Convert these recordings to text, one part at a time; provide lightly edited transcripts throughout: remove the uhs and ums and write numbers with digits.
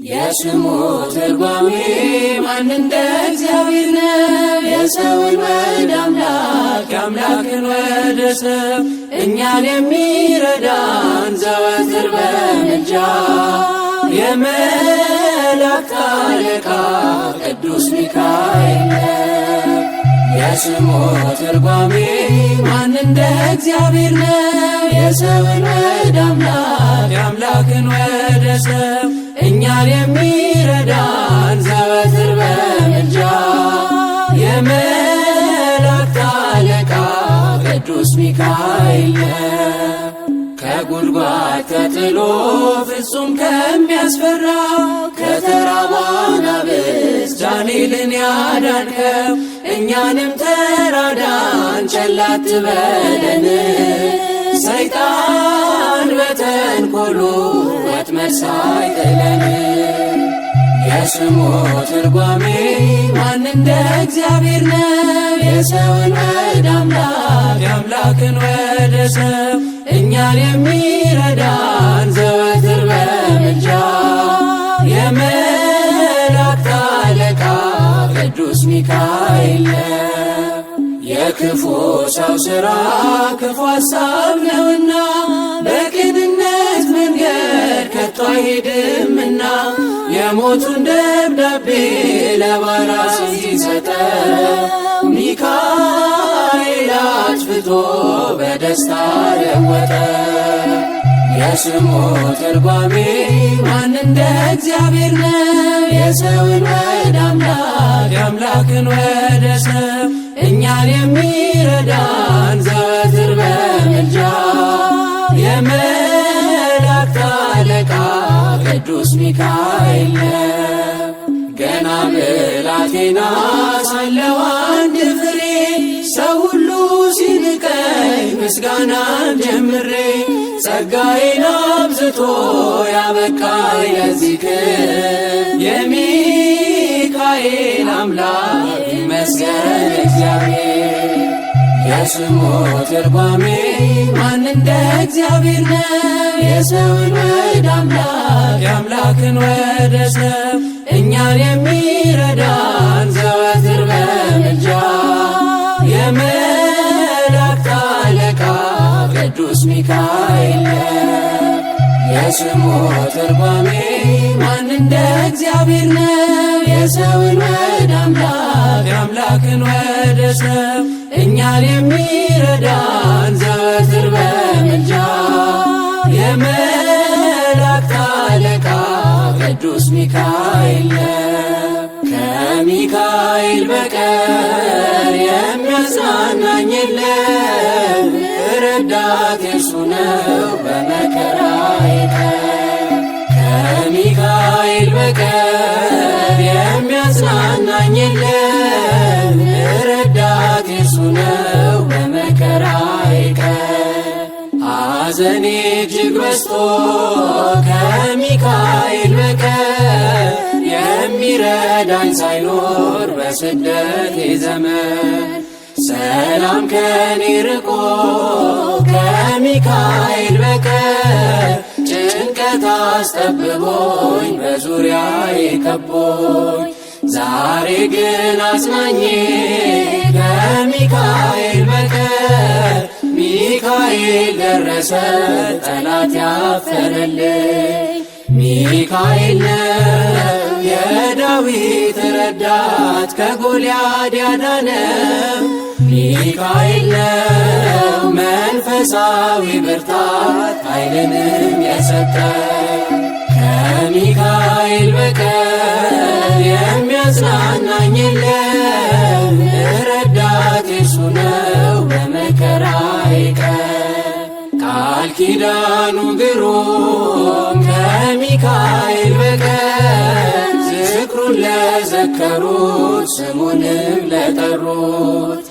የስሙ ትርጓሜ ማን እንደ እግዚአብሔር ነው? የሰውን ወደ አምላክ፣ አምላክን ወደ ሰው፣ እኛን የሚረዳን ዘወትር በምልጃ የመላእክት አለቃ ቅዱስ ሚካኤል ነው። የስሙ ትርጓሜ ማን እንደ እግዚአብሔር ነው? የሰውን ወደ አምላክ፣ አምላክን ወደ ሰው፣ እኛን የሚረዳን ዘወትር በምልጃ የመላእክት አለቃ ቅዱስ ሚካኤል ነው። ከጉድጓድ ተጥሎ ፍጹም ከሚያስፈራ ከተራቡ አናብስት ዳንኤልን ያዳንከው፣ እኛንም ተራዳን፣ ቸል አትበለን። ሰይጣን በተንኮሉ ወጥመድ ሳይጥለን። የስሙ ትርጓሜ ማን እንደ እግዚአብሔር ነው? የሰውን ወደ አምላክ፣ አምላክን ወደ ሰው፣ እኛን የሚረዳን ዘወትር በምልጃ የመላእክት አለቃ ቅዱስ ሚካኤል ነው። የክፉ ሰው ሥራ ክፉ ሐሳብ ነውና፣ በቅንነት መንገድ ከቶ አይሄድምና፣ የሞቱን ደብዳቤ ለባራስ ሲሰጠው ሚካኤል አጥፍቶ በደስታ ለወጠ። የስሙ ትርጓሜ ማን እንደ እግዚአብሔር ነው? የሰውን ወደ አምላክ፣ አምላክን ወደ ሰው፣ እኛን የሚረዳን ዘወትር በምልጃ የመላእክት አለቃ ቅዱስ ሚካኤል ነው። ገና ብላቴና ሳለሁ አንድ ፍሬ፣ ሰው ሁሉ ሲንቀኝ ምስጋናን ጀምሬ፣ ጸጋዬን አብዝቶ ያበቃኝ ለዚህ ክብር የሚካኤል አምላክ ይመስገን እግዚአብሔር። የስሙ ትርጓሜ ማን እንደ እግዚአብሔር ነው? የሰውን ወደ አምላክ፣ አምላክን ወደ ሰው፣ እኛን የሚረዳን ዘወትር በምልጃ የመላእክት አለቃ ቅዱስ ሚካኤል ነው። የስሙ ትርጓሜ ማን እንደ እግዚአብሔር ነው? የሰውን ወደ አምላክ፣ አምላክን ወደ ሰው፣ እኛን የሚረዳን ዘወትር በምልጃ የመላእክት አለቃ ቅዱስ ሚካኤል ነው። ከሚካኤል በቀር የሚያጽናናኝ የለም፣ ረዳት እርሱ ነው በመከራዬ ቀን። ከሚካኤል በቀር የሚያጽናናኝ የለም፣ ረዳት እርሱ ነው በመከራዬ ቀን። ሐዘኔ እጅግ በዝቶ ከሚካኤል በቀር የሚረዳኝ ሳይኖር በስደቴ ዘመን፣ ሰላም ከኔ ርቆ ከሚካኤል በቀር ጭንቀት አስጠብቦኝ በዙሪያዬ ከቦኝ፣ ዛሬ ግን አጽናኜ ከሚካኤል በቀር ሚካኤል ደረሰ፣ ጠላት ያፈረልኝ። ሚካኤል ነው የዳዊት ረዳት ከጎልያድ ያዳነው፣ ሚካኤል ነው መንፈሳዊ ብርታት ኃይልንም የሰጠ። ከሚካኤል በቀር የሚያጽናናኝ የለም፣ ረዳት እርሱ ነው በመከራዬ ቀን። ቃል ኪዳኑ ግሩም ከሚካኤል በቀር፣ ዝክሩን ለዘከሩት ስሙንም ለጠሩት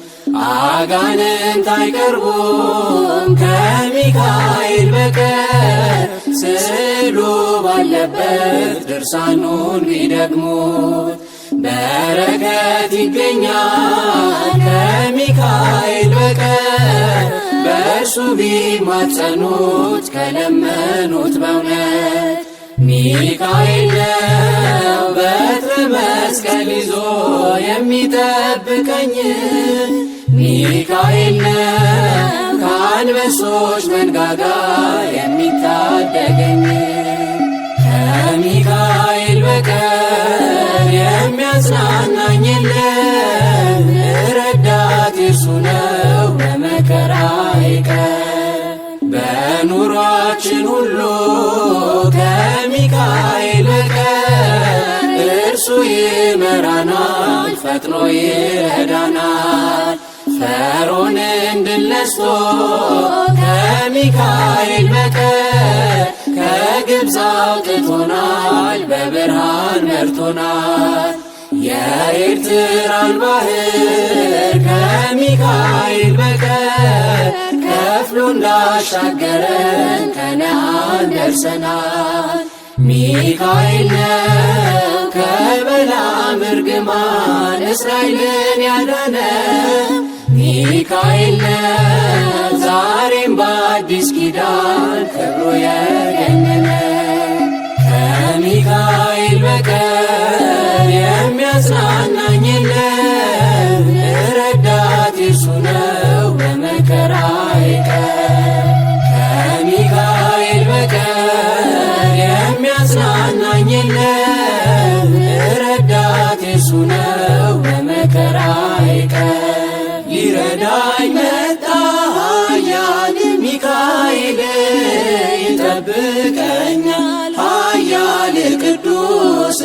አጋንንት አይቀርቡም ከሚካኤል በቀር፣ ስዕሉ ባለበት ድርሳኑን ቢደግሙት በረከት ይገኛል ከሚካኤል በቀር፣ በእርሱ ቢማጸኑት ከለመኑት በእውነት። ሚካኤል ነው በትረ መስቀል ይዞ የሚጠብቀኝ። ሚካኤል ነው ከአንበሶች መንጋጋ የሚታደገኝ። ከሚካኤል በቀር የሚያጽናናኝ የለም፣ ረዳት እርሱ ነው በመከራዬ ቀን። በኑሯችን ሁሉ ከሚካኤል በቀር እርሱ ይመራናል፣ ፈጥኖ ይረዳናል። ፈርዖንን ድል ነስቶ ከሚካኤል በቀር ከግብፅ አውጥቶናል፣ በብርሃን መርቶናል። የኤርትራን ባህር ከሚካኤል በቀር ከፍሎ እንዳሻገረን ከነአን ደርሰናል። ሚካኤል ነው ከበለዓም እርግማን እስራኤልን ያዳነ። ሚካኤል ነው ዛሬም በአዲስ ኪዳን ክብሩ የገነነ። ከሚካኤል በቀር የሚያጽናናኝ የለም፣ ረዳት እርሱ ነው በመከራዬ ቀን። ከሚካኤል በቀር የሚያጽናናኝ የለም፣ ረዳት እርሱ ነው በመከራዬ ቀን። ሊረዳኝ መጣ ኃያል ሚካኤል፣ ይጠብቀኛል ኃያል ቅዱስ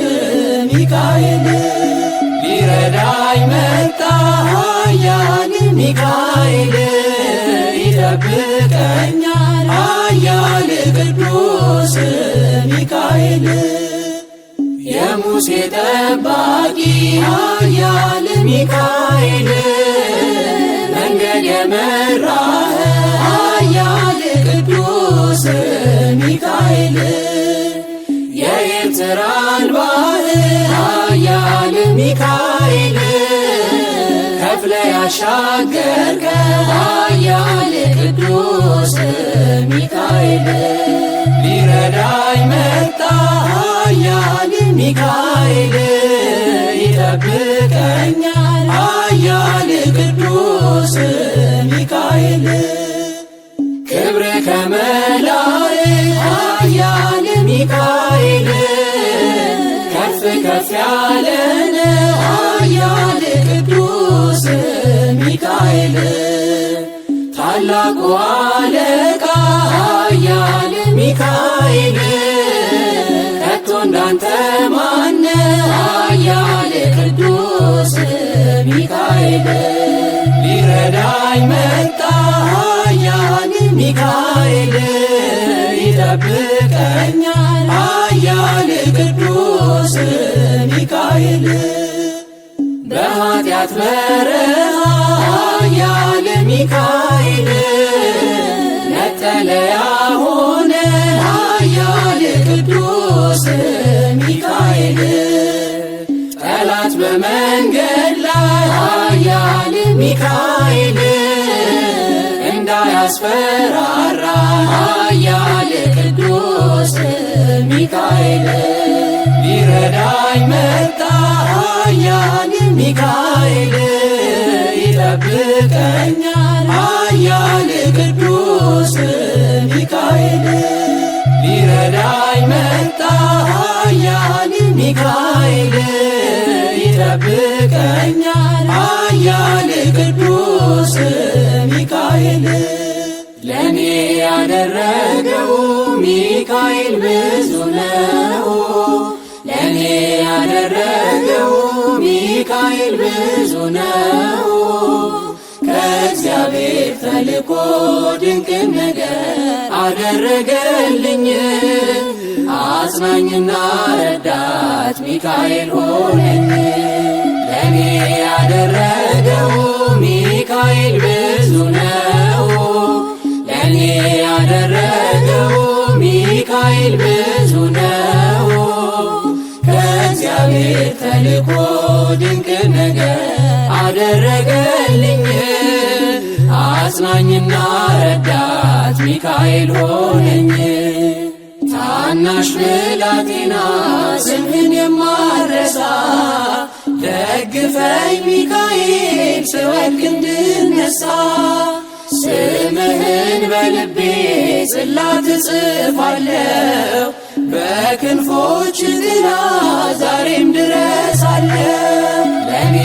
ሚካኤል። ሊረዳኝ መጣ ኃያል ሚካኤል፣ ይጠብቀኛል ኃያል ቅዱስ ሚካኤል። የሙሴ ጠባቂ ኃያል ሚካኤል፣ መንገድ የመራህ ኃያል ቅዱስ ሚካኤል። የኤርትራን ባህር ኃያል ሚካኤል፣ ከፍለ ያሻገርከው ኃያል ቅዱስ ሚካኤል። ሊረዳኝ መጣ ኃያል ሚካኤል፣ ይጠብቀኛል ኃያል ቅዱስ ሚካኤል። ክብር ከመላእክት ኃያል ሚካኤል፣ ከፍ ከፍ ያለ ነው ኃያል ቅዱስ ሚካኤል። ታላቁ አለቃ ኃያል ሚካኤል፣ ከቶ እንዳንተ ማነ ኃያል ቅዱስ ሚካኤል። ሊረዳኝ መጣ ኃያል ሚካኤል፣ ይጠብቀኛል ኃያል ቅዱስ ሚካኤል። በኃጢአት በረሃ ኃያል ሚካኤል፣ መጠለያ ሆነ ኃያል ቅዱስ ሚካኤል። ጠላት በመንገድ ላይ ኃያል ሚካኤል እንዳያስፈራራ ኃያል ቅዱስ ሚካኤል። ሊረዳኝ መጣ ኃያል ሚካኤል፣ ይጠብቀኛል ኃያል ቅዱስ ሚካኤል። ሊረዳኝ መጣ ኃያል ሚካኤል፣ ይጠብቀኛል ኃያል ቅዱስ ሚካኤል። ለእኔ ያደረገው ሚካኤል ብዙ ነው። ለእኔ ያደረገው ሚካኤል ብዙ ነው። ከእግዚአብሔር ተልኮ ድንቅ ነገር አደረገልኝ። አጽናኝና ረዳት ሚካኤል ሆነኝ። ለእኔ ያደረገው ሚካኤል ብዙ ነው። ለእኔ ያደረገው ሚካኤል ብዙ ነው። ከእግዚአብሔር ተልኮ ድንቅ ነገር አደረገልኝ። አጽናኝና ረዳት ሚካኤል ሆነኝ። ታናሽ ብላቴና ስምህን የማረሳ፣ ደግፈኝ ሚካኤል ስወድቅ እንድነሳ። ስምህን በልቤ ጽላት እጽፋለሁ፣ በክንፎች ጥላ ዛሬም ድረስ አለሁ። ለኔ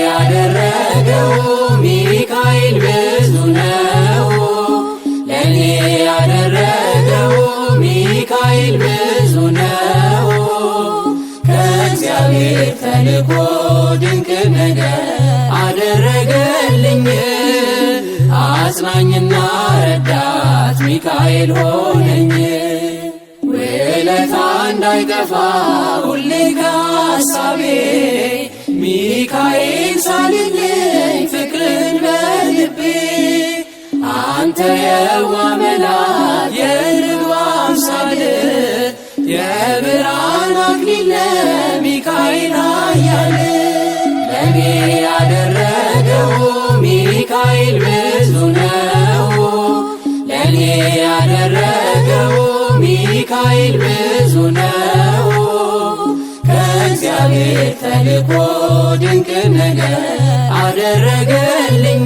ያደረገው ሚካኤል ብዙ ነው። ለኔ ያደረገው ሚካኤል ብዙ ነው። ከእግዚአብሔር ተልኮ ድንቅ ነገር አደረገልኝ። አጽናኝና ረዳት ሚካኤል ሆነኝ። ውለታ እንዳይጠፋ ሁሌ ከሐሳቤ፣ ሚካኤል ሳልልኝ ፍቅርን በልቤ። አንተ የዋህ መልአክ የርግብ አምሳል፣ የብርሃን አክሊል ሚካኤል ኃያል። ለኔ ያደረገው ሚካኤል ብዙ ነው። ለኔ ያደረገው ሚካኤል ብዙ ነው። ከእግዚአብሔር ተልኮ ድንቅ ነገር አደረገልኝ።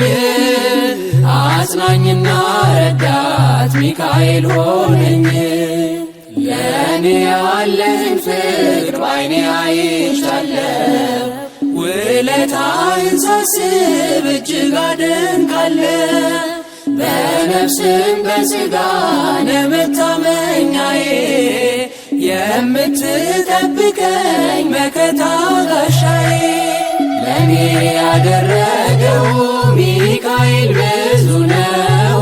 አጽናኝና ረዳት ሚካኤል ሆነኝ። ለእኔ ያለህን ፍቅር ባይኔ አይቻለሁ። ውለታህን ሳስብ እጅግ አደንቃለሁ። በነፍስም በሥጋ ለመታመኛዬ፣ የምትጠብቀኝ መከታ ጋሻዬ። ለእኔ ያደረገው ሚካኤል ብዙ ነው።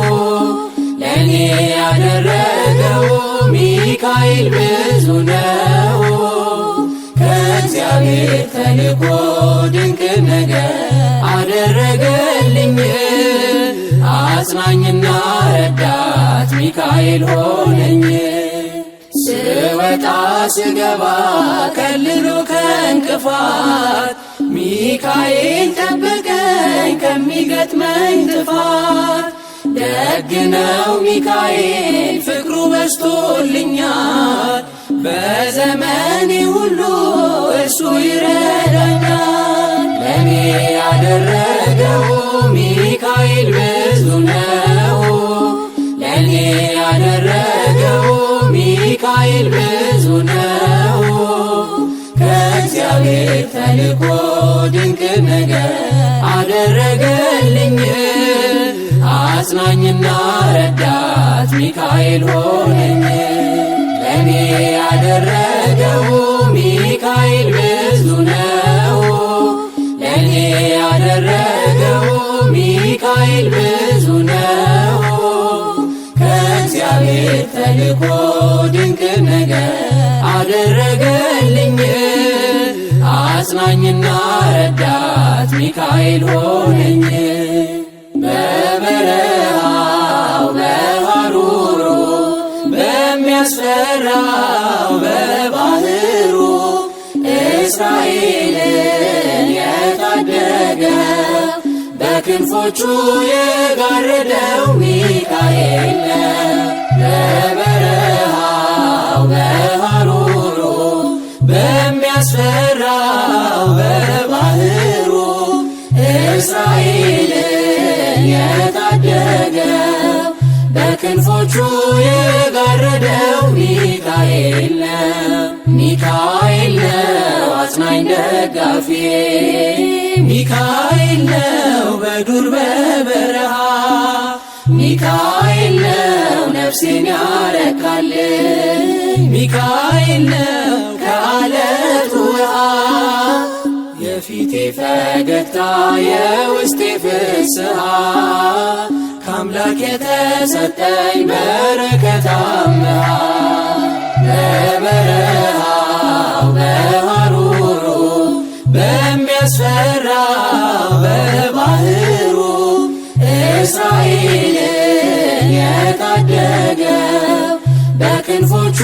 ለእኔ ያደረገው ሚካኤል ብዙ ነው። ከእግዚአብሔር ተልኮ ድንቅ ነገር አደረገልኝ። አጽናኝና ረዳት ሚካኤል ሆነኝ። ስወጣ ስገባ ከልሎ ከእንቅፋት፣ ሚካኤል ጠበቀኝ ከሚገጥመኝ ጥፋት። ደግነው ሚካኤል ፍቅሩ በዝቶልኛል፣ በዘመኔ ሁሉ እርሱ ይረዳኛል። ለእኔ ያደረገው ሚካኤል ብዙ ነው። ለእኔ ያደረገው ሚካኤል ብዙ ነው። ከእግዚአብሔር ተልኮ ድንቅ ነገር አደረገልኝ። አጽናኝና ረዳት ሚካኤል ሆነኝ። ለእኔ ያደረገው ሚካኤል ብዙ ነው። ለእኔ ያደረገው ሚካኤል ብዙ ነው። ከእግዚአብሔር ተልኮ ድንቅ ነገር አደረገልኝ። አጽናኝና ረዳት ሚካኤል ሆነኝ። በበረሃው በሐሩሩ በሚያስፈራው በባህሩ፣ እስራኤልን የታደገ በክንፎቹ የጋረደው ሚካኤል ነው። በበረሃው በሐሩሩ በሚያስፈራው በባህሩ፣ እስራኤልን የታደገው በክንፎቹ የጋረደው ሚካኤል ነው። ሚካኤል ነው አጽናኝ ደጋፊ፣ ሚካኤል ነው በዱር በበረሃ፣ ሚካኤል ነው ነፍሴን ያረካልኝ፣ ሚካኤል ነው ከአለቱ ውሃ። የፊቴ ፈገግታ የውስጤ ፍስሃ፣ ከአምላክ የተሰጠኝ በረከት አምሃ። በበረሃው በሐሩሩ በሚያስፈራው በባህሩ፣ እስራኤልን የታደገው በክንፎቹ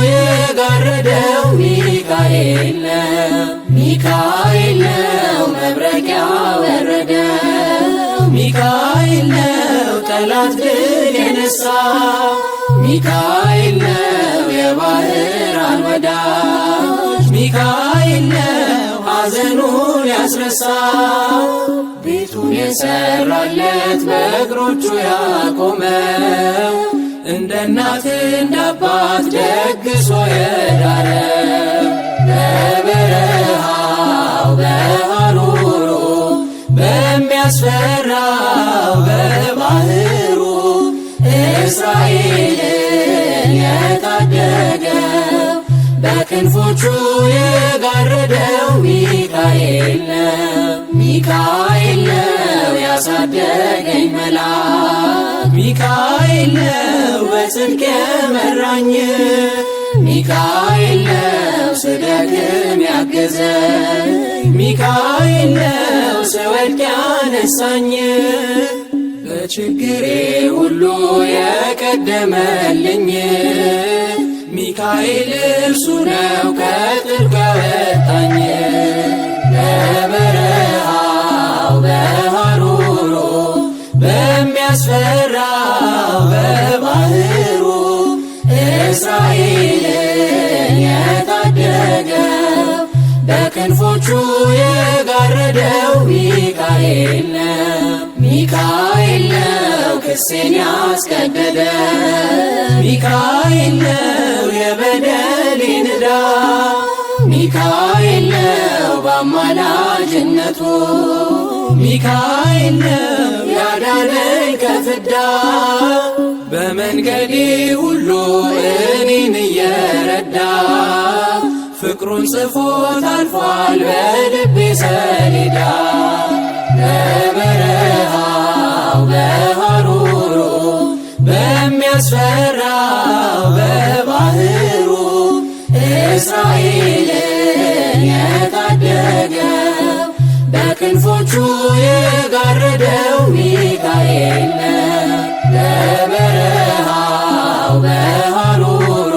የጋረደው ሚካኤል ነው። ሚካኤል ነው መብረቅ ያወረደው፣ ሚካኤል ነው ጠላት ድል የነሳው፣ ሚካኤል ነው። የባህራን ወዳጅ ሚካኤል ነው ሐዘኑን ያስረሳው። ቤቱን የሰራለት በእግሮቹ ያቆመው እንደ እናት እንደ አባት ደግሶ የዳረው በበረሃው በሐሩሩ በሚያስፈራው በባህሩ እስራኤልን የታደገው በክንፎቹ የጋረደው ሚካኤል ነው። ሚካኤል ነው ያሳደገኝ መልአክ፣ ሚካኤል ነው በጽድቅ የመራኝ፣ ሚካኤል ነው ስደክም ያገዘኝ፣ ሚካኤል ነው ስወድቅ ያነሳኝ። በችግሬ ሁሉ የቀደመልኝ ሚካኤል እርሱ ነው ከጥልቅ ያወጣኝ። በበረሃው በሐሩሩ በሚያስፈራው በባህሩ እስራኤልን የታደገው በክንፎቹ የጋረደው ሚካኤል ነው። ሚካኤል ነው ክሴን ያስቀደደ፣ ሚካኤል ነው የበደሌን ዕዳ፣ ሚካኤል ነው በአማላጅነቱ፣ ሚካኤል ነው ያዳነኝ ከፍዳ። በመንገዴ ሁሉ እኔን እየረዳ ፍቅሩን ጽፎ ታልፏል በልቤ ሰሌዳ። በበረሃው በሐሩሩ በሚያስፈራው በባህሩ እስራኤልን የታደገው በክንፎቹ የጋረደው ሚካኤል ነው። በበረሃው በሐሩሩ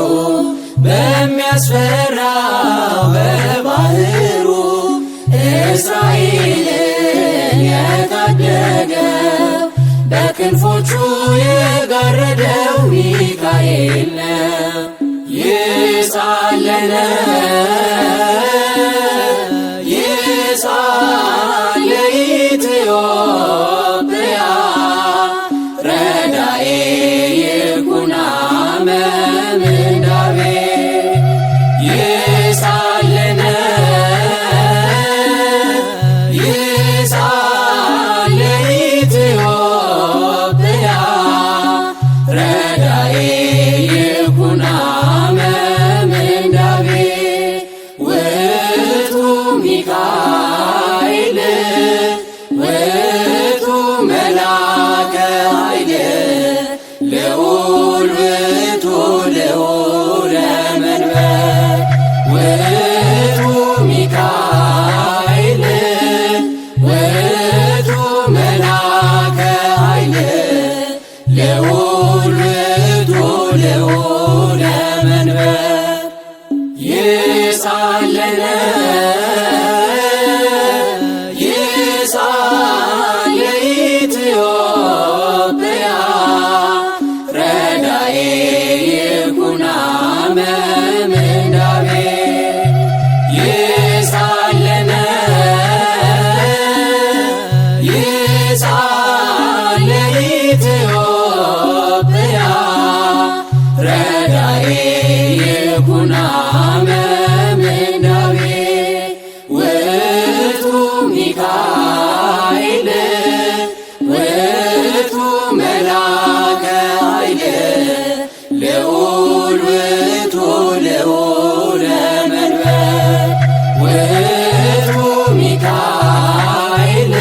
በሚያስፈራው በባህሩ እስራኤልን የታደገው በክንፎቹ የጋረደው ሚካኤል ነው። ይሳለነ ይሳለ ኢትዮጵያ ረዳኤ ይኩና መምንዳቤ ይሳለነ ይሳለ ኢትዮጵያ ረዳኤ ይኩና መምንዳቤ ውእቱ ሚካኤል ውእቱ መላከ ኃይል ልዑል ውእቱ ልዑለ መንበር ውእቱ ሚካኤል ውእቱ መላከ ኃይል ልዑል ውእቱ ልዑለ መንበር ይሳለነ ይሳለ ኢትዮጵያ ረዳኤ ይኩና መምንዳቤ ይሳለነ ይሳለ ኢትዮጵያ ረዳኤ ይኩና መምንዳቤ ውእቱ ሚካኤል ውእቱ መላከ ኃይል ልዑል ውእቱ ልዑለ መንበር ውእቱ ሚካኤል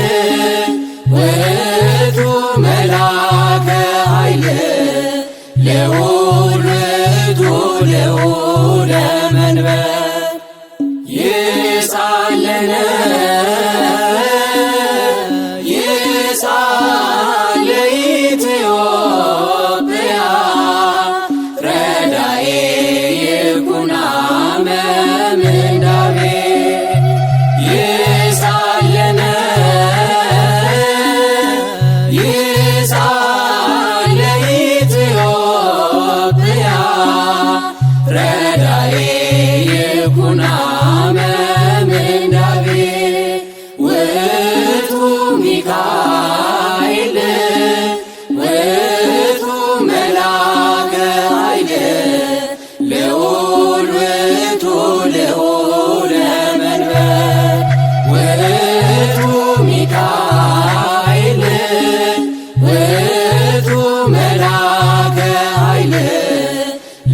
ውእቱ መላከ ኃይል ልዑል ውእቱ ልዑለ መንበር ይሳለነ ይሳለ ኢትዮጵያ ረዳኤ ይኩና መምንዳቤ ይሳለነ ይሳለ ኢትዮጵያ ረዳኤ ይኩናመ ምንዳቤ ውእቱ ሚካኤል ውእቱ መላከ ኃይል ልዑል ውእቱ ልዑለ መንበር ውእቱ ሚካኤል ውእቱ መላከ ኃይል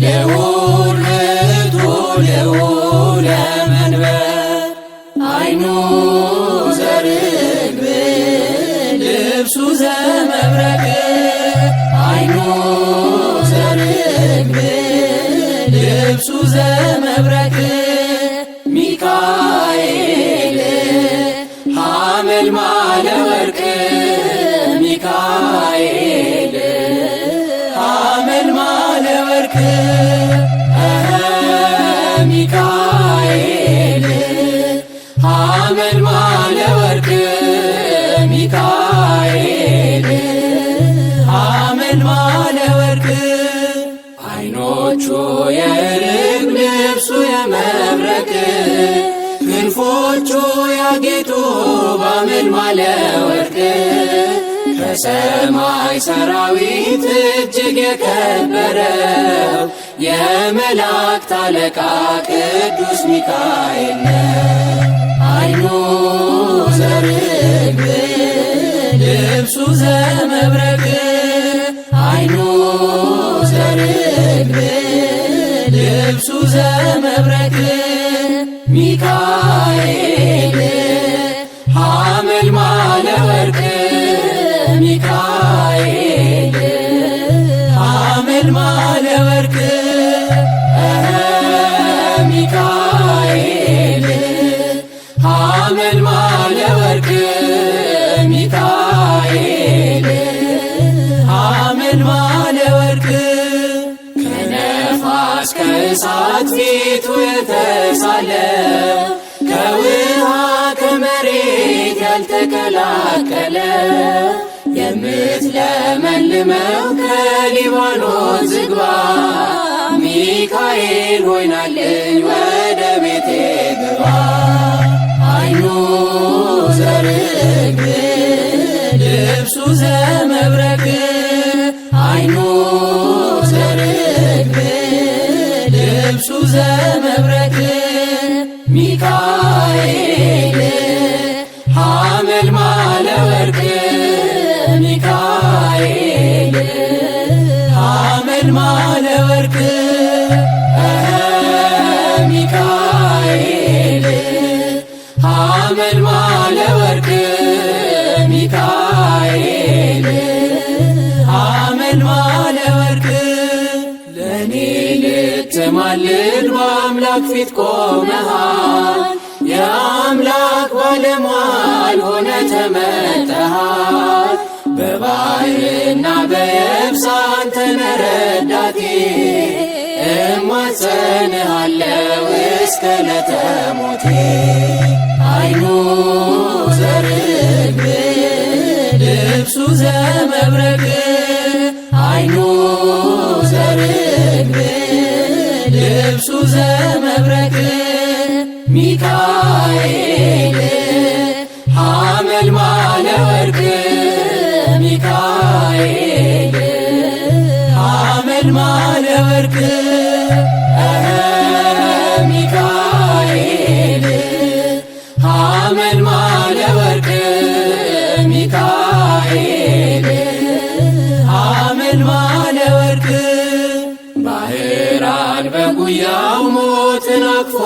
ልዑል ውእቱ ልዑለ መንበር ዓይኑ ዘርግብ ልብሱ ዘመብረቅ ዓይኑ ዘርግብ ልብሱ ዘመብረቅ ሚካኤል ሐመልማለ ወርቅ ሚካኤል ሐመልማለ ወርቅ ሚካኤል ሐመልማለ ወርቅ ሚካኤል ሐመልማለ ወርቅ ዓይኖቹ የርግብ ልብሱ የመብረቅ ክንፎቹ ያጌጡ በአመልማለ ወርቅ ከሰማይ ሰራዊት እጅግ የከበረው የመላእክት አለቃ ቅዱስ ሚካኤል ነው። ዓይኑ ዘርግብ ልብሱ ዘመብረቅ ዓይኑ ዘርግብ ልብሱ ዘመብረቅ ሚካኤል ሐመልማለ ወርቅ ሚካኤል ሐመልማለ ወርቅ ሚካኤል ሐመልማለ ወርቅ ሚካኤል ሐመልማለ ወርቅ ከነፋስ ከእሳት ፊቱ የተሳለ ከውሃ ከመሬት ያልተቀላቀለ የምትለመልመው ከሊባኖስ ዝግባ ሚካኤል ሆይናልኝ ወደ ቤቴ ግባ። ዓይኑ ዘርግብ ልብሱ ዘመብረቅ ዓይኑ ዘርግብ ልብሱ ዘመብረቅ ሚካኤል ሐመልማለ ወርቅ ሚካኤል ሐመልማለ ወርቅ ሚካኤል ሐመልማለ ወርቅ ሚካኤል ሐመልማለ ወርቅ ለእኔ ልትማልድ በአምላክ ፊት ቆመሃል። የአምላክ ባለሟል ሆነ ተመጠሃል። በባሕርና በየብስ አንተ ነህ ረዳቴ እማጸንሃለው እስከ ዕለተ ሞቴ። ዓይኑ ዘርግብ ልብሱ ዘመብረቅ ዓይኑ ዘርግብ ልብሱ ዘመብረቅ ሚካኤል ሐመልማለ ወርቅ ሚካኤል ሐመልማለ ወርቅ ሚካኤል ሐመልማለ ወርቅ ሚካኤል ሐመልማለ ወርቅ ባህራን በጉያው ሞትን አቅፎ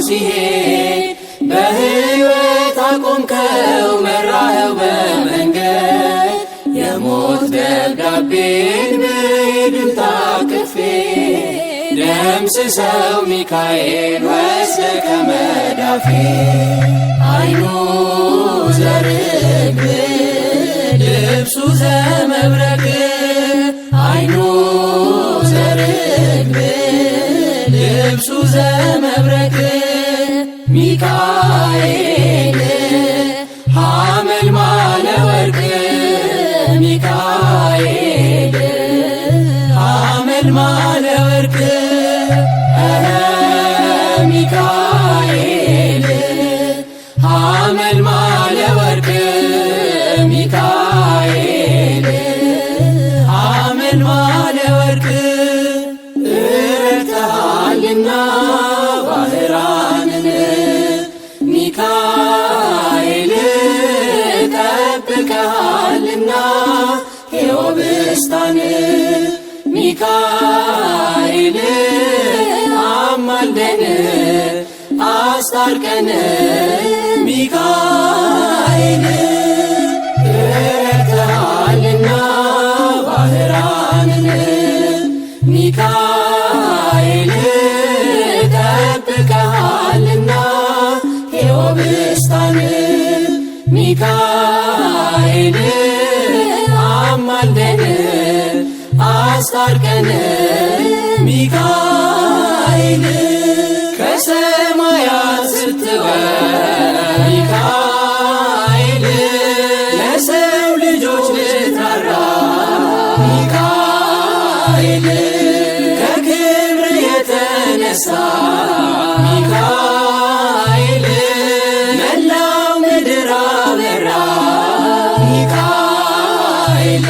ሲሄድ በሕይወት አቆምከው መራኸው በመንገድ የሞት ደብዳቤን ብሄድም ታቅፌ ደምስሰው ሚካኤል ወስደ ከመዳፌ። ዓይኑ ዘርግብ ልብሱ ዘመብረቅ ዓይኑ ዘርግብ ልብሱ ዘመብረቅ ሚካኤል ሐመልማለ ወርቅ ሚካኤል ሐመልማለ ወርቅ ረድተሃልና ባህራንን ሚካኤል ጠብቀሃልና ቴዎብስታን ሚካኤል አማልደን አስታርቀን ሚካኤል ረድተሃልና ባህራንን ሚካኤል ጠብቀሃልና ቴዎብስታን ሚካኤል አማልደን አስታርቀን ሚካኤል ከሰማያት ስትወርድ ሚካኤል ለሰው ልጆች ልትራራ ሚካኤል ከክብር የተነሳ ሚካኤል መላው ምድር አበራ ሚካኤል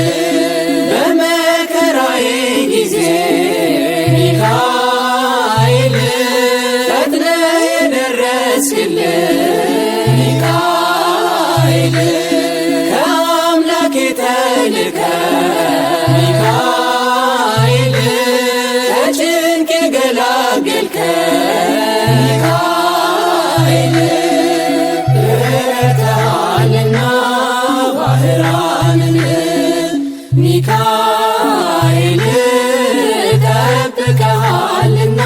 በመከራዬ ጊዜ ሚካኤል ፈጥነህ የደረስክልኝ ሚካኤል ከአምላክ ተልከህ ሚካኤል ከጭንቅ የገላገልከን ሚካኤል ረድተሃልና ባህራንን ሚካኤል ጠብቀሃልና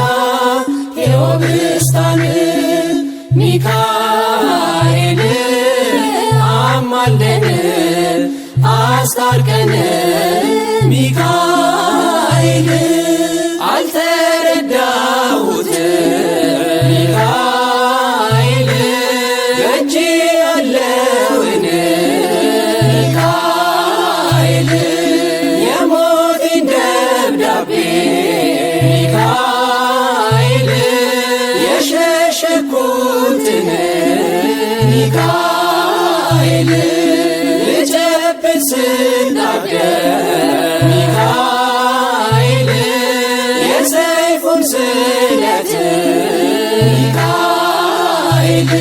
ቴዎብስታን ሚካኤል አማልደን አስታርቀን ሚካኤል አልተረዳሁት ሚካኤል በእጄ ያለውን ሚካኤል የሞቴን ደብዳቤ ሚካኤል የሸሸኩትን ሚካኤል ልጨብጥ ስናገር ሚካኤል የሰይፉን ስለት ሚካኤል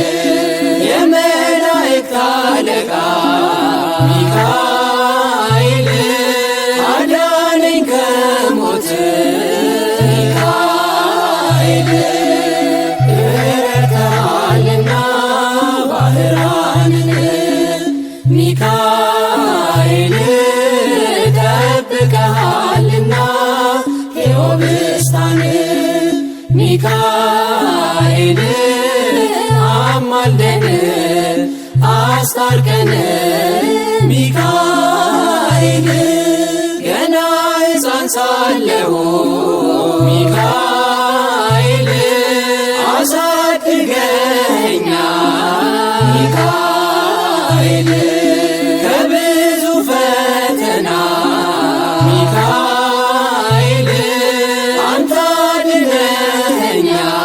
የመላእክት አለቃ ሚካኤል አዳነኝ ከሞት ሚካኤል ረድተሃልና ባህራንን ሚካኤል ጠብቀሃልና ቴዎብስታን ሚካኤል አማልደን አስታርቀን ሚካኤል ገና ሕፃን ሳለሁ ሚካኤል አሳድገኸኛል ሚካኤል ከብዙ ፈተና ሚካኤል አንተ አድነኸኛል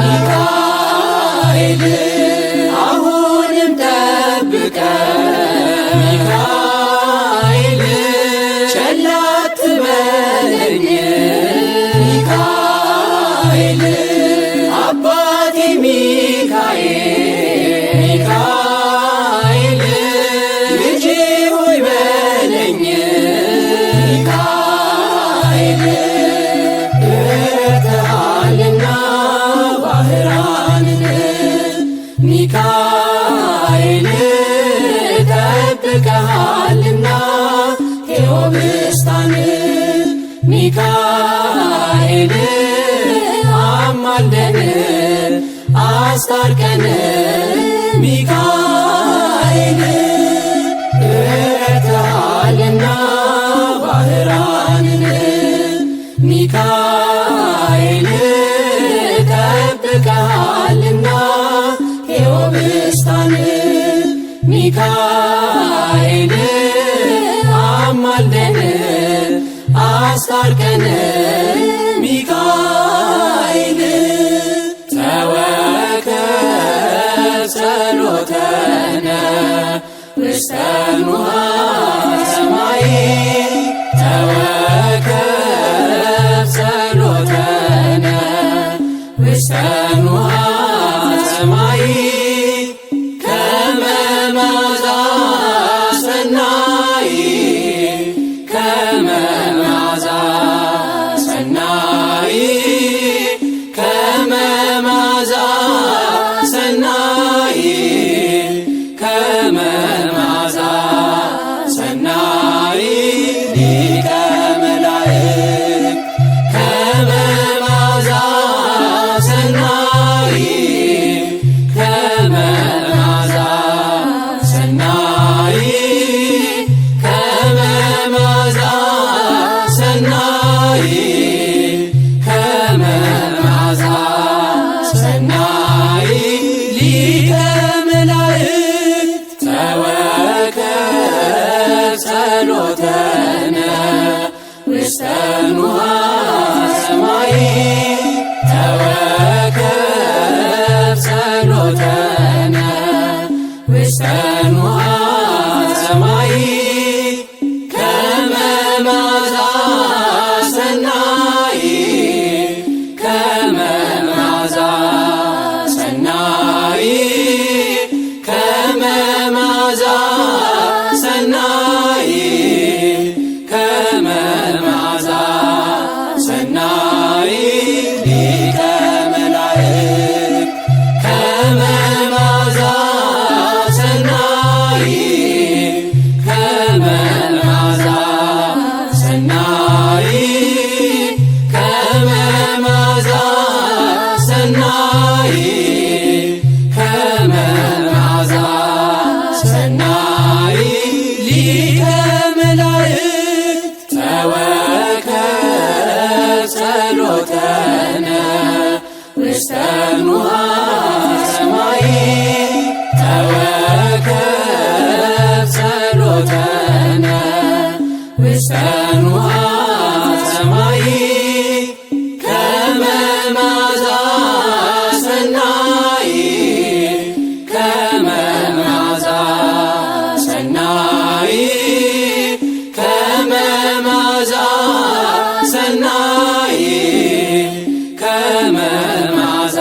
ሚካኤል አሁንም ጠብቀን ሚካኤል ቸል አትበለኝ ሚካኤል አባቴ ሚካኤል ሚካኤል ልጄ ሆይ በለኝ ሚካኤል ረድተሃልና ባህራንን ሚካኤል ጠብቀሃልና ቴዎብስታን ሚካኤል አማልደን አስታርቀን ሚካኤል ረድተሃልና ባህራንን ሚካኤል ጠብቀሃልና ቴዎብስታን ሚካኤል አማልደን አስታርቀን ሚካኤል ተወከፍ ጸሎተነ ውስተ ሰማይ ተወከፍ ጸሎተነ ውስተ ንውሃ ሰማይ ተወከፍ ጸሎተነ ውስተ ንውሃ ሰማይ ከመ መዓዛ ሰናይ ከመ መዓዛ ሰናይ ከመ መዓዛ ሰናይ ከመ መዓዛ